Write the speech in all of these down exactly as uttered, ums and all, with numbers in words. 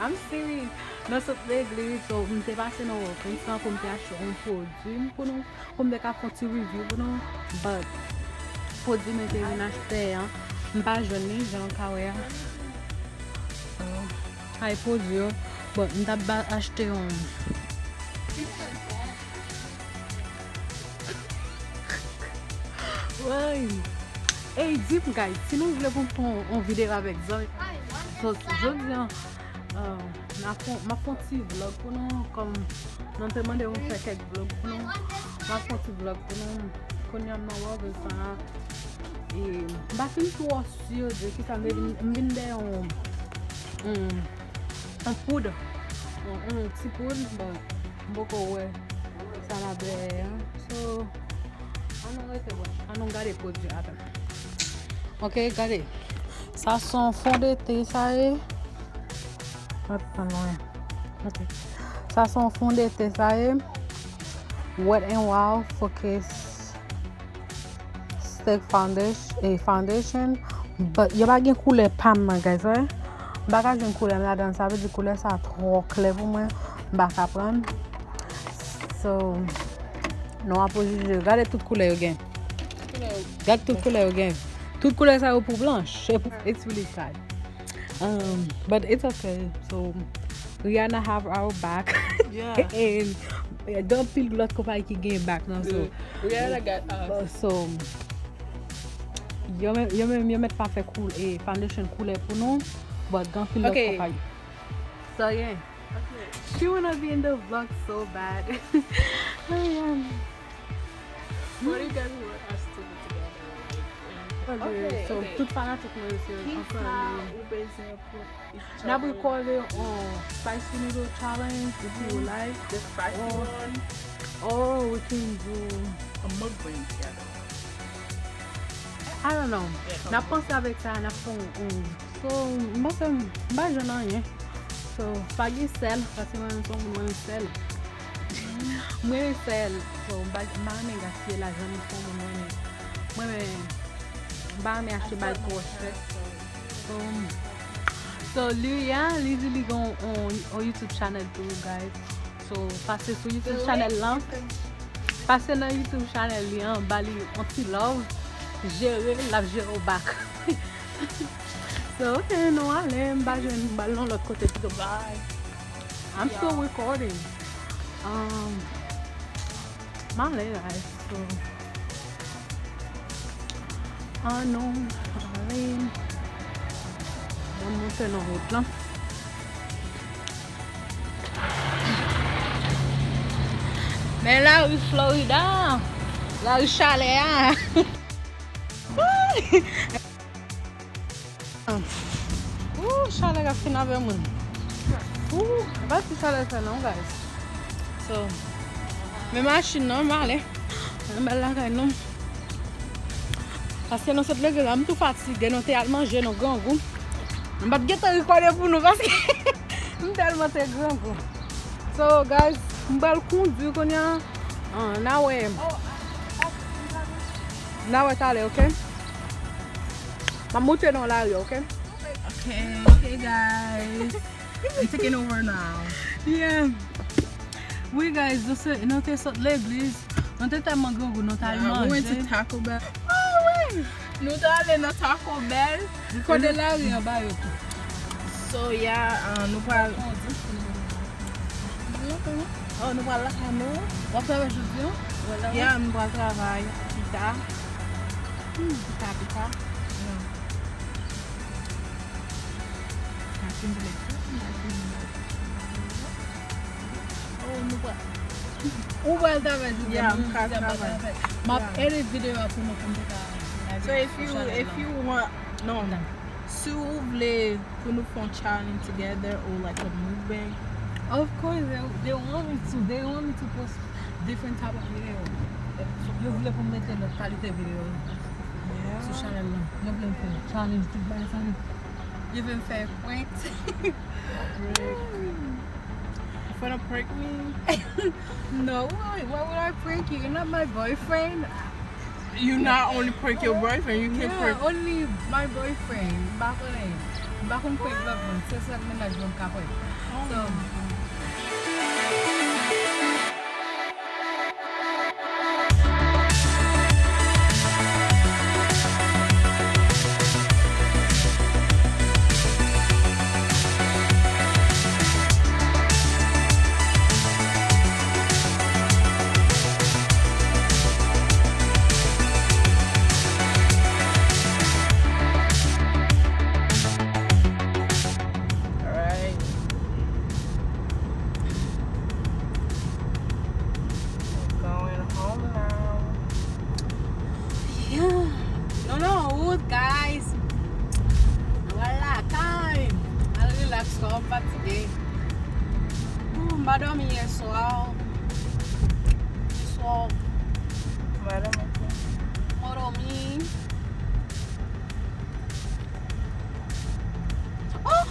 I'm serious. Nou sot legliz, so m te pase nan Walgreens lan pou m te achte yon pwodui pou nou, pou m te ka fè yon ti review pou nou. But pwodui mwen te vin achte an, m pa jwenn li, jan w ka wè a. So, ay pwodui yo. But m t ap ba- achte yon. Woy. Ey, di m, guys, si nou vle pou m fè yon, yon videyo avèk zòt, so, jodi an, uh, m ap fè, m ap fè yon ti vlog pou nou, kòm nou te mande m fè kèk vlog pou nou. M ap fè yon ti vlog pou nou. Kounye a m nan Walgreens sa. E m pa fin twò si de kisa m vin, m vin dèyè yon, yon, yon poud. Yon, yon ti poud, but m poko wè sa l ap dèyè a. So, ann nou rete wè. Ann nou gade pwodui a. Ok, gade. Sa se yon fon de te, sa ye. Atann, wi. Ok. Sa se yon fon de te, sa ye. Wet n Wild Focus Stick Foundation, eh, foundation. But yo pa gen koulè pa m nan, guys, wi. M pa ka jwenn koulè m ladan, sa vle di koulè sa twò klè pou mwen. M pa ka pran. So, nou ap jije. Gade tout koulè yo gen. Gade tout koulè yo gen. Tout koulè sa yo pou blanch. It's really sad. Um, but it's okay. So, Rihanna have our back. Yeah. And, eh, gen anpil lòt konpayi ki gen back nan, so. Rihanna got us. So, yo menm, yo menm, yo mèt pa fè koul-, eh, foundation koulè pou nou, but gen anpil lòt konpayi. So, yeah. She wanna be in the vlog so bad. Oh, yeah. What do you guys want us to do together? Like, anything? Ok, so, tout fanatik mwen yo se ansanm. Kisa ou bezwen pou each other? N ap rekòde on spicy noodle challenge if you like. The spicy one. Or we can do a mukbang together. I don't know. N ap panse avèk sa, n ap fè yon, yon So, m panse m, m pa jwenn anyen. So, pa gen sèl, paske mwen menm se yon moun mwen renmen sèl. Mwen renmen sèl. So, m pa, m pa renmen gaspiye lajan, m se yon moun mwen renmen. Mwen menm, m pa renmen achte bagay twò chè. So, so, li, ya, li di li gen yon, yon, yon YouTube channel tou, guys. So, pase sou YouTube channel lan. Pase nan YouTube channel li an, ba li yon ti love. Jere l, l ap jere w back. So, ok, nou ale, m pa jwenn, m ba l yon lòt kote pito, bye. I'm still recording. Um, m ale, guys, so. Ann nou ale. Mwen monte nan wout lan. Men lari Florida, lari chalè a. Ooh, chalè a fin avè mwen. Ooh, e pa ti chalè sa non, guys. So, men machin nan, m ale. Men bèl lakay nou. Paske nou sot leve la, m tou fatige, nou te al manje, nou grangou. M pa t gentan rekòde pou nou, paske m tèlman te grangou. So, guys, m pral kondui kounye a. Ah, n a wè. N a wè talè, ok? M ap monte nan lari, ok? Okay, okay, guys. I'm taking over now. Yeah. Wi, guys, nou se, nou te sot legliz. Nou te tèlman grangou, nou t al manje. Yeah, we went to Taco Bell. Ah, wi! Nou t ale nan Taco Bell. Rekòde lari an ba yo tou. So, yeah, uh, nou pral. Oh, nou pral lakay nou. W ap travay jodi an? Yeah, nou pral travay pita. Hmm, pita, pita. Yeah. Machin vle tou, machin vle. Oh, nou pral. Ou pral travay jodi an? Yeah, m pral travay. M ap edit videyo a pou nou, pou nou ka. So if you, if you want, non. Si w vle pou nou fè yon challenge together or like a mukbang. Of course, they, they want me to. They want me to post different type of video. Yo vle pou m mete lòt kalite videyo sou channel lan. Yo vle m fè challenge, tout bagay sa. Yo vle m fè prank. Prank. You finna prank me? No, why, why would I prank you? You're not my boyfriend. You not only prank your boyfriend, you can prank. Yeah, only my boyfriend. M pa konnen. M pa konn prank lòt moun, se sèl mennaj mwen m ka prank. So, Alright. We're going home now. Yeah. Nou nan wout, guys. Nou pral lakay. Al relax kò, m fatige. Ooh, m pa dòmi yè swa. Yè swa. M pa dòmi tou. M pa dòmi. Oh!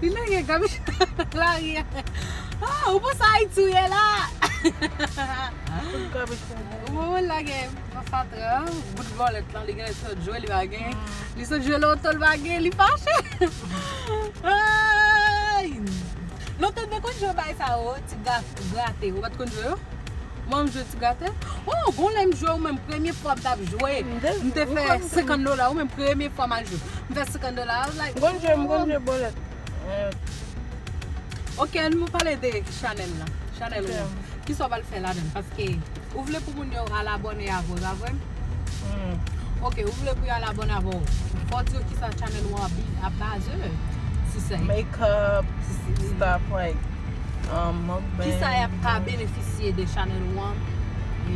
Li lage kabichon nan lari a. Ah, ou panse Ayiti ou ye la? Kabichon. Ou lage fatra, bout vòlèt lan, li genlè sot jwe, li pa gen. Li sot jwe loto, li pa gen, li fache. Ay! Lontan m te konn jwe bay sa yo, ti ga-, grate. Ou pa t konn jwe yo? Mwen, m jwe ti grate. Oh, gon lè m jwe, ou menm, premye fwa m t ap jwe, m te fè senkant dola, ou menm, premye fwa m al jwe. M fè senkant dola, I was like, m konn jwe, m konn jwe bòlèt. Ok, ann nou pale de chanèl la. Chanèl ou an. Kisa w pral fè ladan l? Paske ou vle pou moun yo al abòne avè w, pa vre? Ok, ou vle pou yo al abòne avè w. Fò w di yo kisa chanèl ou an ap baze, si se makeup, stuff like, um, mukbang. Kisa y ap ka benefisye de chanèl ou an? E,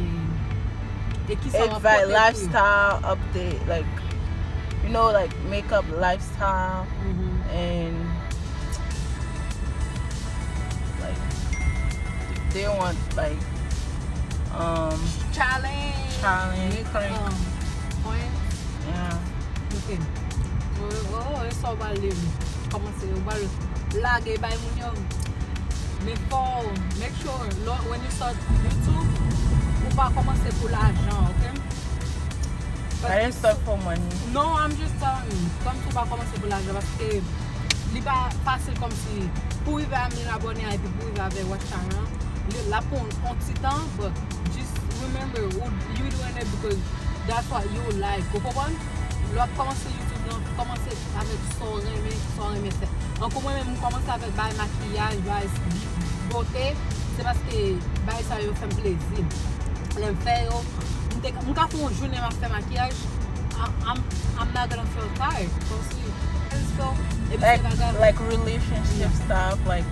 e kisa w ap pote pou yo? Advice, lifestyle update, like, you know, like, makeup, lifestyle, and, like, if they want, like, um, challenge, challenge, prank. Yeah. Ok. Oh, oh, e sa w pral di m. Kòmanse, ou pral lage bay moun yo. Men fò w make sure, lò, when you start YouTube, ou pa kòmanse pou lajan, ok? I didn't start for money. No, I'm just telling you. Kòmsi ou pa kòmanse pou lajan, paske li pa fasil kòmsi pou rive a mil abòne a epi pou rive avè Watch Time lan, li, l ap pran yon ti tan, but just remember, ou, you doing it because that's what you like. Ou konprann? Lè w ap kòmanse YouTube lan, kòmanse avèk sa w renmen, sa w renmen fè. Tankou mwen menm, m kòmanse avèk bay makiyaj, bay bote, se paske bay sa yo fè m plezi. Lè m fè yo, m te, m ka fè yon jounen m ap fè makiyaj, I, I'm, I'm not gonna feel tired. Kòmsi, I just feel, epi se like, bagay like relationship stuff, like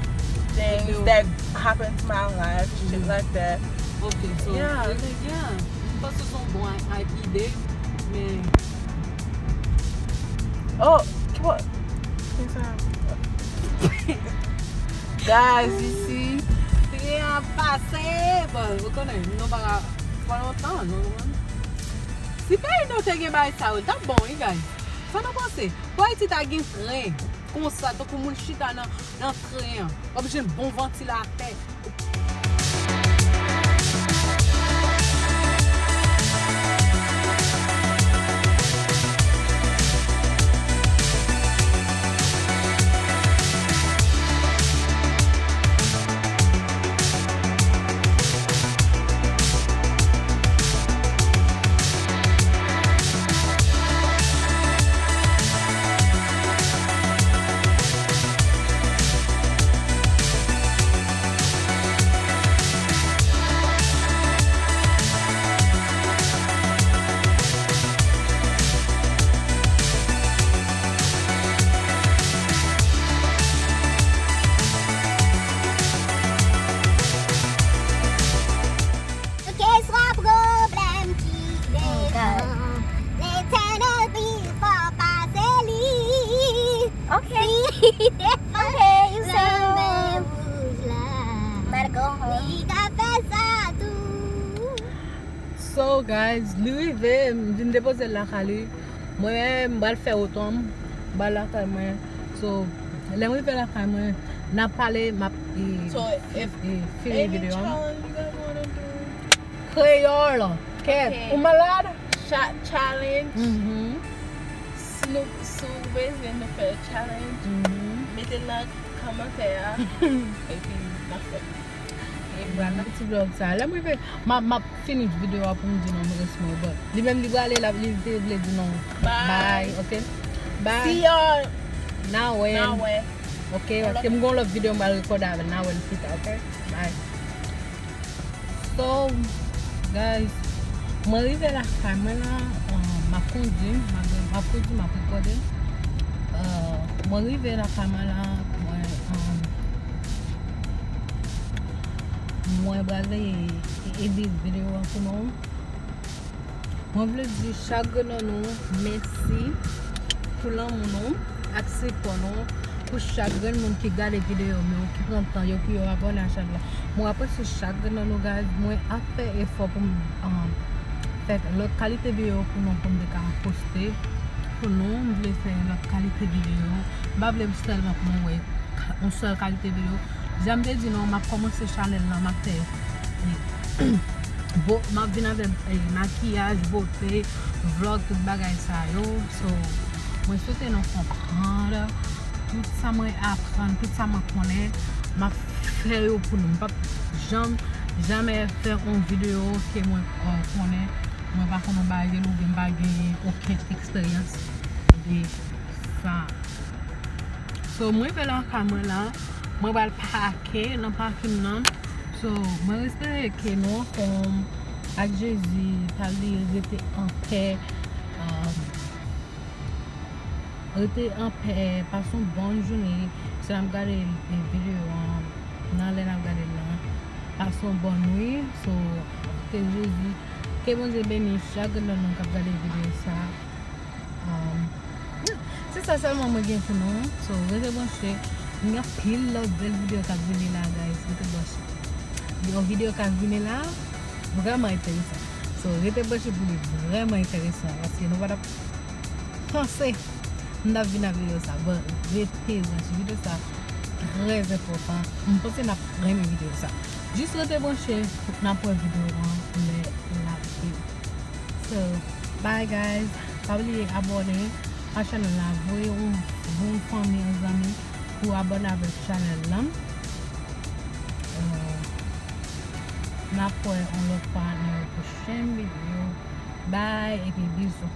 things that happen to my life, shit like that. Ok, so, yeah, yeah. M panse se yon bon i-, ide, men oh, ki bò? Guys, isi. Tren ap pase. Bon, ou konnen, nou pa ka pran lontan, nou konprann. Si peyi nou te gen bagay sa yo, l t ap bon, wi, guys. Sa nou panse? Pou Ayiti ta gen tren konsa, tankou moun chita nan, nan tren an. W ap jwenn bon vantilatè. Keswa pwoblèm ki devan Letènèl, pi fò pase li. Ok. Si li devan lanmè wouj la, li ka fè sa tou. So, guys, li rive, m vin depoze l lakay li. Mwen, m pral fè wout an, m pral lakay mwen. So, lè m rive lakay mwen, n ap pale, m ap, e, so, if e, fini videyo an. Any challenge you guys wanna do? Kreyòl, kèt, okay. Ou malad? Shot challenge. Mhm. Si Nou, si w bezwen nou fè challenge, Mhm. mete l nan kòmantè a. Epi n ap fè. E vwala. Ti vlog sa. Lè m rive, m a, m ap fini videyo a pou m di nou m res mwen. But li menm li prale la, li te vle di nou Bye. Bye, ok? Bye. See y'all N a wè. N a wè. Ok, paske m gon lòt videyo m pral rekòde avè l. N a wè l pita, ok? Bye. So, guys, mwen rive lakay mwen la, uh, m ap kondi, m ap, m ap kondi, m ap rekòde. Uh, mwen rive lakay mwen la, mwen, um, mwen pral edit videyo an pou nou. Mwen vle di chak grenn nan nou mèsi pou lanmou nou ak sipò nou, pou chak grenn moun ki gade videyo m yo, ki pran tan yo pou yo abòne a chanèl la. Mwen apresye chak grenn nan nou, guys. Mwen ap fè efò pou m, um, fè lòt kalite videyo pou nou, pou m te ka poste pou nou. M vle fè lòt kalite videyo. M pa vle sèlman pou nou wè yon sèl kalite videyo. Jan m te di nou, m ap kòmanse chanèl lan, m ap fè bo, m ap vin avèk eh, makiyaj, bote, vlog, tout bagay sa yo. So, mwen swete nou konprann tout sa mwen aprann, tout sa mwen konnen, m ap fè yo pou nou. M p ap janm, jamè fè yon videyo ke mwen uh, konnen, mwen pa konn yon bagay oubyen m pa genyen okenn eksperyans de sa. So, mwen rive lakay mwen la, mwen pral pake nan pakin nan. So, mwen espere ke nou anfòm ak Jezi, pa bliye rete anpè. Um, rete anpè, pase yon bòn jounen. Si n ap gade eh, videyo an, nan lè n ap gade l lan, pase yon bòn nuit. So, ke Jezi, ke Bondye beni chak grenn nan nou k ap gade videyo sa. Um, se sa sèlman mwen gen pou nou. So, rete branche. Gen anpil lòt bèl videyo k ap vini la, guys. Rete branche. Yon videyo k ap vini la, vrèman enteresan. So, rete branche pou li vrèman enteresan. Paske nou pa t ap panse m t ap vin ak videyo sa. Bon, rete branche. Videyo sa trè enpòtan. M panse n ap renmen videyo sa. Jis rete branche, n ap wè videyo an lè l ap vini. So, bye guys. Pa bliye abòne a chanèl la. Voye yon, voye yon fanmi, yon zanmi pou abòne avèk chanèl lan. Euh, n ap wè yon lòt fwa nan yon pwochèn videyo. Bye epi bizou.